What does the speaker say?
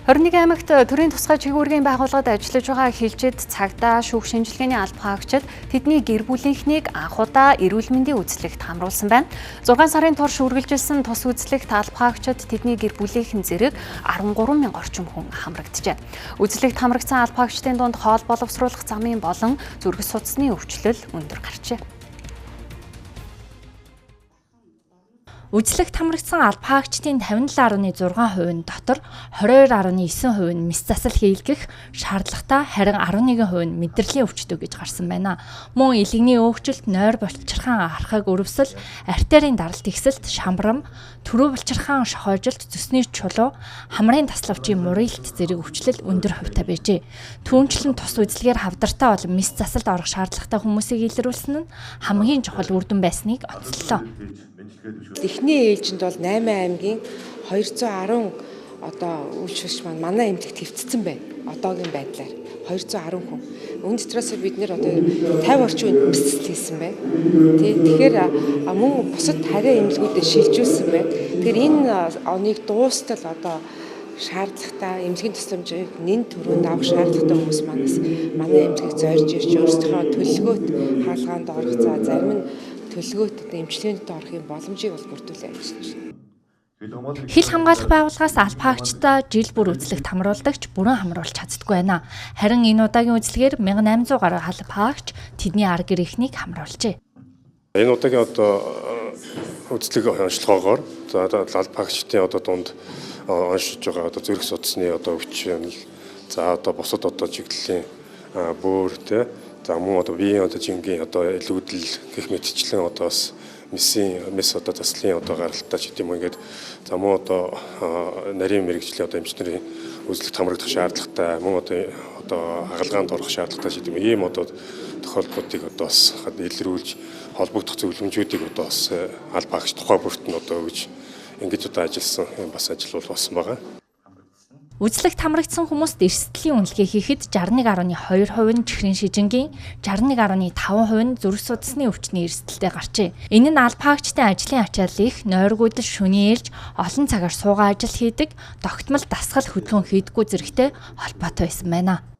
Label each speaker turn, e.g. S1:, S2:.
S1: 21 аймагт төрийн тусгай чигүүргийн байгууллагад ажиллаж байгаа хилчэд цагдаа шүүх шинжилгээний алба хаагчид тэдний гэр бүлийнхнийг анх удаа эрүүл мэндийн үзлэгт хамруулсан байна. 6 сарын турш үргэлжилсэн тус үзлэгт алба хаагчид тэдний гэр бүлийнхэн зэрэг 13 мянга орчим хүн хамрагджээ. Үзлэгт хамрагдсан алба хаагчдын дунд хоол боловсруулах замын болон зүрх судасны өвчлөл өндөр гарчээ.
S2: Үзлэгт хамрагдсан алба хаагчдын 57.6% нь дотор 22.9% нь мэс засал хийлгэх шаардлагатай, харин 11% нь мэдрэлийн өвчтөй гэж гарсан байна. Мөн илэгний өөгчлөлт, нойр булчирхаан архаг өрөвсөл, артерийн даралт ихсэлт, шамрам, түрүү булчирхаан шохойжилт, цөсний чулуу, хамрын таславчийн мурилт зэрэг өвчлөл өндөр хувьтай байжээ. Түүнчлэн тус үзлэгээр хавдартай болон мэс засалд орох шаардлагатай хүмүүсийг илрүүлсэн нь хамгийн чухал үр дүн байсныг онцлолоо.
S3: Эхний ээлжинд бол 8 аймгийн 210 одоо үйлчлэгч маань манай эмнэлэгт хэвтсэн байна. Одоогийн байдлаар 210 хүн. Үүн дотроос бид нэр одоо 50 орчим бэлтгэл хийсэн байна. Тэгэхээр мөн бусад харьяа эмнэлгүүдэд шилжүүлсэн байна. Тэгэхээр энэ оныг дуустал одоо шаардлагатай эмнэлгийн тусламжийг нэн түрүүнд авах шаардлагатай хүмүүс манаас манай эмнэлгийг зорж ирж өөрсдийнхөө төлөлгөөт хаалгаанд орох, за зарим нь төлөлгөөт одоо эмчилгээнд орох юм боломжийг бол бүрдүүлээ ажиллаж байна.
S2: Хил хамгаалах байгууллагаас алба хаагчдаа жил бүр үзлэгт хамруулдагч бүрэн хамруулж чаддаггүй байна. Харин энэ удаагийн үзлэгээр 1800 гаруй алба хаагч тэдний ар гэрийнхнийг хамруулжээ.
S4: Энэ удаагийн одоо үзлэг онцлогоогоор за алба хаагчдын одоо дунд оншиж байгаа одоо зүрх судасны одоо өвчин, за одоо бусад одоо чиглэлийн бөөр те, за мөн одоо биеийн одоо жингийн одоо илүүдэл гэх мэтчлэн одоо бас мэс одоо заслын одоо гаралтай ч гэдэм юм ингээд, за мөн одоо нарийн мэрэгжлийн одоо эмч нарын үзлэгт хамрагдах шаардлагатай, мөн одоо хагалгаанд орох шаардлагатай ч гэдэм ийм одоо тохиолдлуудыг одоо бас илрүүлж холбогдох зөвлөмжүүдийг одоо бас алба хаагч тухай бүрт нь одоо өгж ингэж одоо ажилласан юм бас ажил бол болсон байгаа.
S2: Үзлэгт хамрагдсан хүмүүст эрсдлийн үнэлгээ хийхэд 61.2% нь чихрийн шижингийн, 61.5% нь зүрх судасны өвчний эрсдэлтэй гарчээ. Энэ нь алба хаагчдын ажлын ачаал их, нойргүйдэл, шөнийн ээлж, олон цагаар суугаа ажил хийдэг, тогтмол дасгал хөдөлгөөн хийдэггүй зэрэгтэй холбоотой байсан байна.